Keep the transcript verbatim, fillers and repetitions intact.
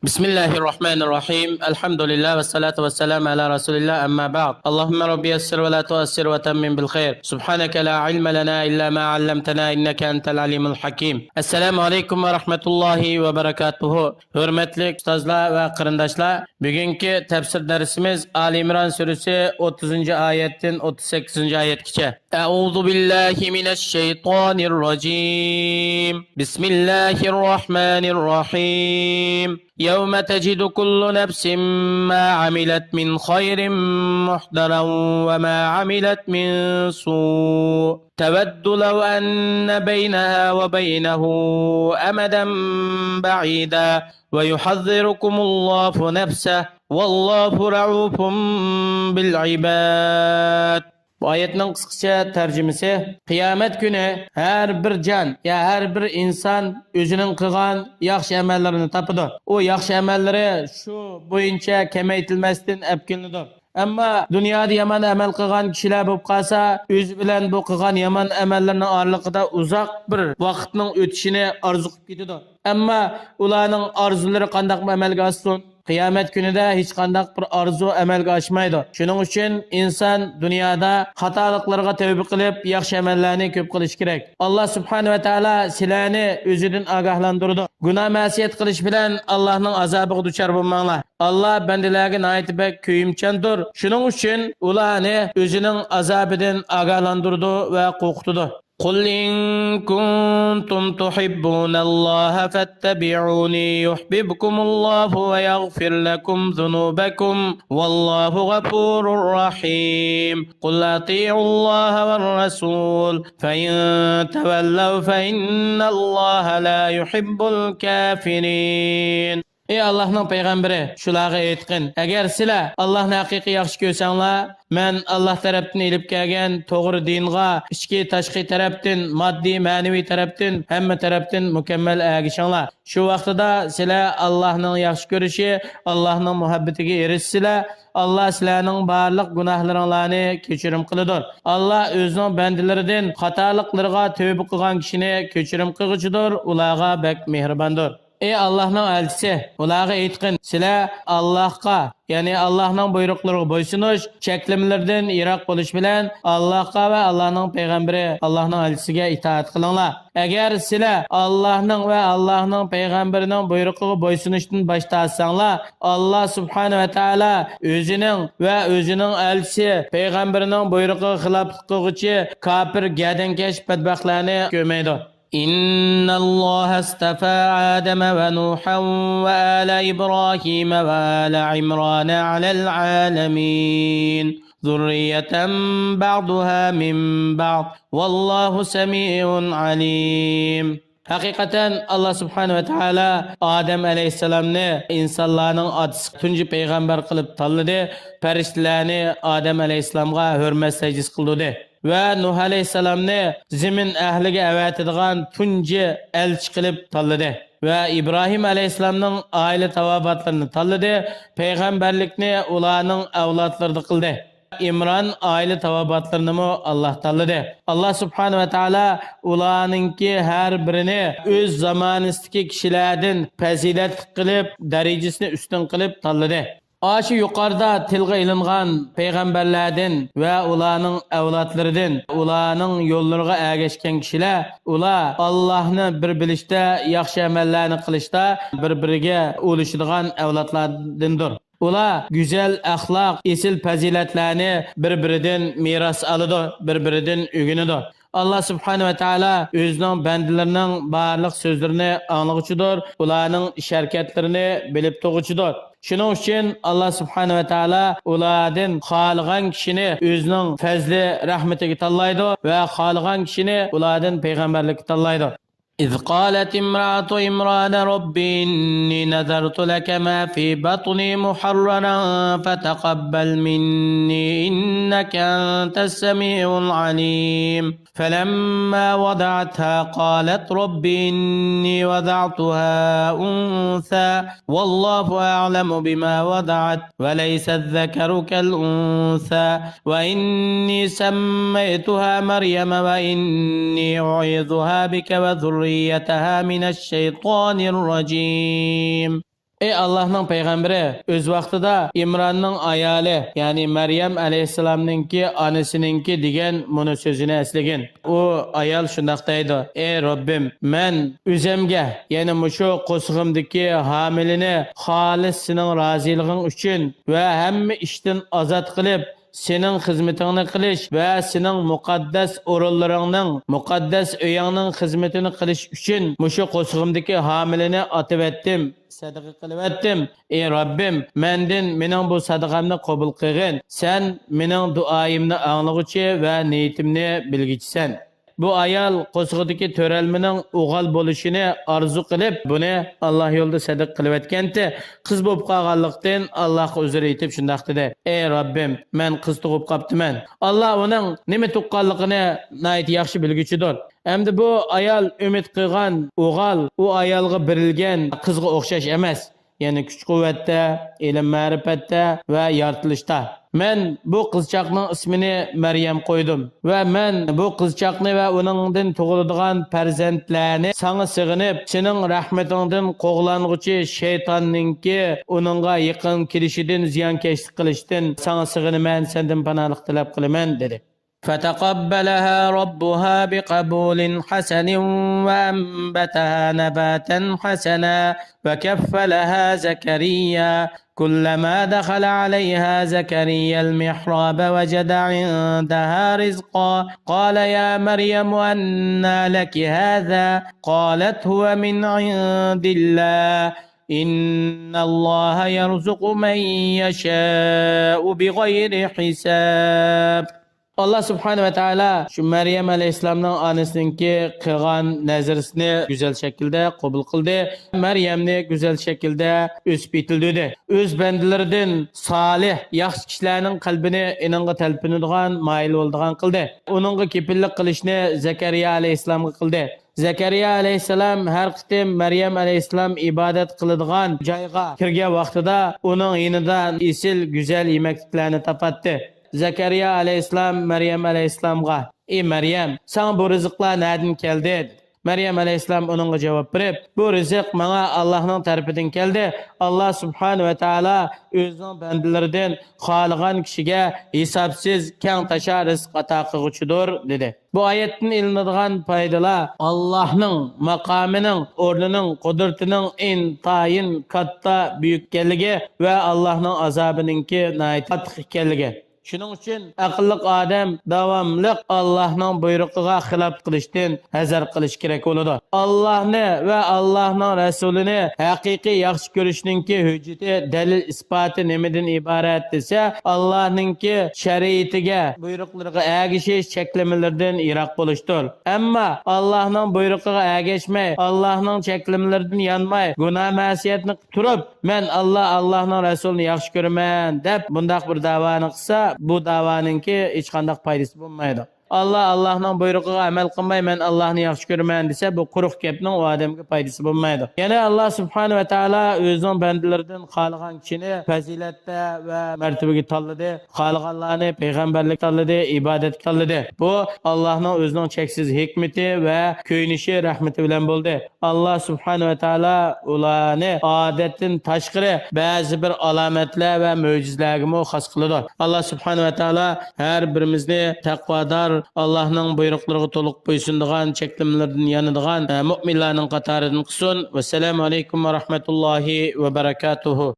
بسم الله الرحمن الرحيم. الحمد لله والصلاة والسلام على رسول الله، أما بعد. اللهم رب يسر ولا تعسر وتمم بالخير. سبحانك لا علم لنا إلا ما علمتنا إنك أنت العليم الحكيم. السلام عليكم ورحمة الله وبركاته. ھۆرمەتلىك ئۇستازلار ۋە قېرىنداشلار، بۈگۈنكى تەپسىر دەرسىمىز ئالى ئىمران سۈرىسى ئوتتۇزىنچى ئايەتتىن ئوتتۇز سەككىزىنچى ئايەتكىچە. أعوذ بالله من الشيطان الرجيم. بسم الله الرحمن الرحيم. يوم تجد كل نفس ما عملت من خير محضرا وما عملت من سوء تود لو أن بينها وبينه أمدا بعيدا ويحذركم الله نفسه والله رءوف بالعباد. بۇ ئايەتنىڭ قىسقىچە تەرجىمىسى، قىيامەت كۈنى ھەر بىر جان يا ھەر بىر ئىنسان ئۆزىنىڭ قىلغان ياخشى ئەمەللىرىنى تاپىدۇ. ئۇ ياخشى ئەمەللىرى شۇ بويىچە كېمەيتىلمەستىن ئەپ كېلىنىدۇ. ئەمما دۇنيادا يامان ئەمەل قىلغان كىشىلەر بولۇپ قالسا، ئۆزى بىلەن بۇ قىلغان يامان ئەمەللىرىنىڭ ئارىلىقىدا ئۇزاق بىر ۋاقىتنىڭ ئۆتۈشىنى ئارزۇ قىلىپ كېتىدۇ. ئەمما ئۇلارنىڭ ئارزۇلىرى قانداقمۇ ئەمەلگە ئاشسۇن؟ قىيامەت كۈنىدە ھېچقانداق بىر ئارزۇ ئەمەلگە ئاشمايدۇ. شۇنىڭ ئۈچۈن ئىنسان دۇنيادا خاتالىقلىرىغا تەۋبە قىلىپ، ياخشى ئەمەللەرنى كۆپ قىلىشى كېرەك. ئاللا سۇبھانەھۇ ۋە تائالا سىلەرنى ئۆزىدىن ئاگاھلاندۇرىدۇ. گۇناھ مەسىيەت قىلىش بىلەن ئاللانىڭ ئازابىغا دۇچار بولماڭلار. ئاللا بەندىلەرگە ناھايىتى بەك كۆيۈمچاندۇر. شۇنىڭ ئۈچۈن ئۇلارنى ئۆزىنىڭ ئازابىدىن ئاگاھلاندۇرىدۇ ۋە قورقۇتىدۇ. قل إن كنتم تحبون الله فاتبعوني يحببكم الله ويغفر لكم ذنوبكم والله غفور رحيم. قل أطيعوا الله والرسول فإن تولوا فإن الله لا يحب الكافرين. ئەي ئاللاھنىڭ پەيغەمبىرى، شۇلارغا ئېيتقىن، ئەگەر سىلەر ئاللاھنى ھەقىقىي ياخشى كۆرسەڭلار، مەن ئاللاھ تەرەپتىن ئېلىپ كەلگەن توغرا دىنغا ئىچكى، تاشقى تەرەپتىن، ماددىي، مەنىۋى تەرەپتىن، ھەممە تەرەپتىن مۇكەممەل ئەگىشىڭلار. شۇ ۋاقتىدا سىلەر ئاللاھنىڭ ياخشى كۆرۈشى، ئاللاھنىڭ مۇھەببىتىگە ئېرىشىسىلەر. ئاللاھ سىلەرنىڭ بارلىق گۇناھلىرىڭلارنى كەچۈرۈم قىلىدۇ. ئاللاھ ئۆزىنىڭ بەندىلىرىدىن خاتالىقلىرىغا تەۋبە قىلغان كىشىنى كەچۈرۈم قىلغۇچىدۇر، ئۇلارغا بەك مېھرىباندۇر. ئەي ئاللاھنىڭ ئەلچىسى، ئۇلارغا ئېيتقىن، سىلەر ئاللاھقا، يەنى ئاللاھنىڭ بۇيرۇقلىرىغا بويسۇنۇش، چەكلىمىلىرىدىن يىراق بولۇش بىلەن ئاللاھقا ۋە ئاللاھنىڭ پەيغەمبىرى، ئاللاھنىڭ ئەلچىسىگە ئىتائەت قىلىڭلار. ئەگەر سىلەر ئاللاھنىڭ ۋە ئاللاھنىڭ پەيغەمبىرىنىڭ بۇيرۇقىغا بويسۇنۇشتىن باش تارتساڭلار، ئاللاھ سۇبھانەھۇ ۋە تائالا ئۆزىنىڭ ۋە ئۆزىنىڭ ئەلچىسى پەيغەمبىرىنىڭ بۇيرۇقىغا خىلاپلىق قىلغۇچى كاپىر، گەدەنكەش بەتبەختلەرنى كۆرمەيدۇ. إن الله اصطفى آدم ونوحا وآل إبراهيم وآل عمران على العالمين ذرية بعضها من بعض والله سميع عليم. ھەقىقەتەن، ئاللا سۇبھانەھۇ ۋە تائالا ئادەم ئەلەيھىسسالامنى ئىنسانلارنىڭ ئاتىسى، تۇنجى پەيغەمبەر قىلىپ تاللىدى، پەرىشتىلەرنى ئادەم ئەلەيھىسسالامغا ھۆرمەت سەجدىسى قىلدۇردى. ۋە نۇھ ئەلەيھىسسالامنى زېمىن ئەھلىگە ئەۋەتىدىغان تۇنجى ئەلچى قىلىپ تاللىدى. ۋە ئىبراھىم ئەلەيھىسسالامنىڭ ئائىلە تاۋابىئاتلىرىنى تاللىدى، پەيغەمبەرلىكنى ئۇلارنىڭ ئەۋلادلىرىدا قىلدى. ئىمران ئائىلە تاۋابىئاتلىرىنىمۇ ئاللا تاللىدى. ئاللا سۇبھانەھۇ ۋە تائالا ئۇلارنىڭكى ھەر بىرىنى ئۆز زامانىسىدىكى كىشىلەردىن پەزىلەتلىك قىلىپ، دەرىجىسىنى ئۈستۈن قىلىپ تاللىدى. ئاشۇ يۇقىرىدا تىلغا ئېلىنغان پەيغەمبەرلەردىن ۋە ئۇلارنىڭ ئەۋلادلىرىدىن، ئۇلارنىڭ يوللىرىغا ئەگەشكەن كىشىلەر، ئۇلار ئاللاھنى بىر بىلىشتە، ياخشى ئەمەللەرنى قىلىشتا بىر-بىرىگە ئۇلىشىدىغان ئەۋلادلاردىندۇر. ئۇلار گۈزەل ئەخلاق، ئېسىل پەزىلەتلەرنى بىر-بىرىدىن مىراس ئالىدۇ، بىر-بىرىدىن ئۆگىنىدۇ. ئاللا سۇبھانەھۇ ۋە تائالا ئۆزىنىڭ بەندىلىرىنىڭ بارلىق سۆزلىرىنى ئاڭلىغۇچىدۇر، ئۇلارنىڭ ئىش-ھەرىكەتلىرىنى بىلىپ تۇرغۇچىدۇر. شۇنىڭ ئۈچۈن ئاللا سۇبھانەھۇ ۋە تائالا ئۇلاردىن خالىغان كىشىنى ئۆزىنىڭ پەزلى رەھمىتىگە تاللايدۇ ۋە خالىغان كىشىنى ئۇلاردىن پەيغەمبەرلىككە تاللايدۇ. إذ قالت امرأة عمران رب إني نذرت لك ما في بطني محررا فتقبل مني إنك أنت السميع العليم. فلما وضعتها قالت رب إني وضعتها أنثى والله أعلم بما وضعت وليس الذكر كالأنثى وإني سميتها مريم وإني أعيذها بك وذريتها من الشيطان الرجيم. ئەي ئاللاھنىڭ پەيغەمبىرى، ئۆز ۋاقتىدا ئىمراننىڭ ئايالى، يەنى مەريەم ئەلەيھىسسالامنىڭكى ئانىسىنىڭكى دېگەن مۇنۇ سۆزىنى ئەسلىگىن. ئۇ ئايال شۇنداق دەيدۇ: ئەي رەببىم، مەن ئۆزەمگە، يەنى مۇشۇ قورسىقىمدىكى ھامىلىنى خالىس سېنىڭ رازىلىقىڭ ئۈچۈن ۋە ھەممە ئىشتىن ئازاد قىلىپ، سېنىڭ خىزمىتىڭنى قىلىش ۋە سېنىڭ مۇقەددەس ئورۇنلىرىڭنىڭ، مۇقەددەس ئۆيۈڭنىڭ خىزمىتىنى قىلىش ئۈچۈن مۇشۇ قورسىقىمدىكى ھامىلىنى ئاتىۋەتتىم، سەدىقە قىلىۋەتتىم. ئى رەببىم، مەندىن مېنىڭ بۇ سەدىقەمنى قوبۇل قىلغىن. سەن مېنىڭ دۇئايىمنى ئاڭلىغۇچى ۋە نىيىتىمنى بىلگۈچىسەن. بۇ ئايال قورسىقىدىكى تۆرەلمىنىڭ ئوغۇل بولۇشىنى ئارزۇ قىلىپ، بۇنى ئاللا يولىدا سەدىقە قىلىۋەتكەنتى. قىز بولۇپ قالغانلىقتىن، ئاللاغا ئۆزرە ئېيتىپ شۇنداق دېدى: ئەي رەببىم، مەن قىز تۇغۇپ قاپتىمەن. ئاللا ئۇنىڭ نېمە تۇغقانلىقىنى ناھايىتى ياخشى بىلگۈچىدۇر. ئەمدى بۇ ئايال ئۈمىد قىلغان ئوغۇل ئۇ ئايالغا بېرىلگەن قىزغا ئوخشاش ئەمەس. يەنى كۈچ-قۇۋۋەتتە، ئىلىم-مەرىپەتتە ۋە يارىتىلىشتا. مەن بۇ قىزچاقنىڭ ئىسمىنى مەريەم قويدۇم ۋە مەن بۇ قىزچاقنى ۋە ئۇنىڭدىن تۇغۇلىدىغان پەرزەنتلەرنى ساڭا سېغىنىپ، سېنىڭ رەھمىتىڭدىن قوغلانغۇچى شەيتاننىڭكى ئۇنىڭغا يېقىن كېلىشىدىن، زىيانكەشلىك قىلىشىدىن ساڭا سېغىنىمەن، سەندىن پاناھلىق تەلەپ قىلىمەن، دېدى. فتقبلها ربها بقبول حسن وأنبتها نباتا حسنا وكفلها زكريا. كلما دخل عليها زكريا المحراب وجد عندها رزقا. قال يا مريم أنى لك هذا؟ قالت هو من عند الله. إن الله يرزق من يشاء بغير حساب. ئاللا سۇبھانەھۇ ۋە تائالا شۇ مەريەم ئەلەيھىسسالامنىڭ ئانىسىنىڭكى قىلغان نەزرىسىنى گۈزەل شەكىلدە قوبۇل قىلدى. مەريەمنى گۈزەل شەكىلدە ئۆسۈپ يېتىلدۈردى. ئۆز بەندىلىرىدىن سالىھ، ياخشى كىشىلەرنىڭ قەلبىنى ئېنىڭغا تەلپۈنىدىغان، مايىل بولىدىغان قىلدى. ئۇنىڭغا كېپىللىك قىلىشنى زەكەرىيا ئەلەيھىسسالامغا قىلدى. زەكەرىيا ئەلەيھىسسالام ھەر قېتىم مەريەم ئەلەيھىسسالام ئىبادەت قىلىدىغان جايغا كىرگەن ۋاقتىدا ئۇنىڭ يېنىدا ئېسىل، گۈزەل يېمەكلىكلەرنى تاپاتتى. زەكەرىيا ئەلەيھىسسالام مەريەم ئەلەيھىسسالامغا: ئى مەريەم، ساڭا بۇ رىزىقلار نەدىن كەلدى؟ دېدى. مەريەم ئەلەيھىسسالام ئۇنىڭغا جاۋاب بېرىپ: بۇ رىزىق ماڭا ئاللاھنىڭ تەرىپىدىن كەلدى. ئاللا سۇبھانەھۇ ۋە تائالا ئۆزىنىڭ بەندىلىرىدىن خالىغان كىشىگە ھېسابسىز، كەڭ تاشا رىزىق ئاتا قىلغۇچىدۇر، دېدى. بۇ ئايەتتىن ئېلىنىدىغان پايدىلار: ئاللاھنىڭ ماقامىنىڭ، ئورنىنىڭ، قۇدرىتىنىڭ ئىنتايىن كاتتا، بۈيۈك ئىكەنلىكى ۋە ئاللاھنىڭ ئازابىنىڭكى ناھايىتى قاتتىق ئىكەنلىكى. شۇنىڭ ئۈچۈن ئەقىللىق ئادەم داۋاملىق ئاللاھنىڭ بۇيرۇقىغا خىلاپ قىلىشتىن ھەزەر قىلىش كېرەك بولىدۇ. ئاللاھنى ۋە ئاللاھنىڭ رەسۇلىنى ھەقىقىي ياخشى كۆرۈشنىڭكى ھۆججىتى، دەلىل-ئىسپاتى نېمىدىن ئىبارەت دېسە، ئاللاھنىڭكى شەرىئىتىگە، بۇيرۇقلىرىغا ئەگىشىش، چەكلىمىلىرىدىن يىراق بولۇشتۇر. ئەمما ئاللاھنىڭ بۇيرۇقىغا ئەگەشمەي، ئاللاھنىڭ چەكلىمىلىرىدىن يانماي، گۇناھ-مەسىيەتنى تۇرۇپ، مەن ئاللا، ئاللاھنىڭ رەسۇلىنى ياخشى كۆرىمەن دەپ مۇنداق بىر داۋانى قىلسا، بۇ داۋانىڭكى ھېچقانداق پايدىسى بولمايدۇ. ئاللا، ئاللاھنىڭ بۇيرۇقىغا ئەمەل قىلماي، مەن ئاللاھنى ياخشى كۆرىمەن دېسە، بۇ قۇرۇق گەپنىڭ ئۇ ئادەمگە پايدىسى بولمايدۇ. يەنە ئاللا سۇبھانەھۇ ۋە تائالا ئۆزىنىڭ بەندىلىرىدىن خالىغان كىشىنى پەزىلەتتە ۋە مەرتىۋىگە تاللىدى، خالىغانلارنى پەيغەمبەرلىككە تاللىدى، ئىبادەتكە تاللىدى. بۇ ئاللاھنىڭ ئۆزىنىڭ چەكسىز ھېكمىتى ۋە كۆيۈنۈشى، رەھمىتى بىلەن بولدى. ئاللا سۇبھانەھۇ ۋە تائالا ئۇلارنى ئادەتتىن تاشقىرى بەزى بىر ئالامەتلەر ۋە مۆجىزىلەرگىمۇ خاس قىلىدۇ. ئاللا سۇبھانەھۇ ۋە تائالا ھەر بىرىمىزنى تەقۋادار، ئاللاھنىڭ بۇيرۇقلىرىغا تولۇق بويسۇنىدىغان، چەكلىمىلىرىدىن يانىدىغان، ئە، مۇئمىنلارنىڭ قاتارىدىن قىلسۇن. ۋەسسالامۇ ئەلەيكۇم ۋە رەھمەتۇللاھى ۋە بەرەكاتۇھۇ.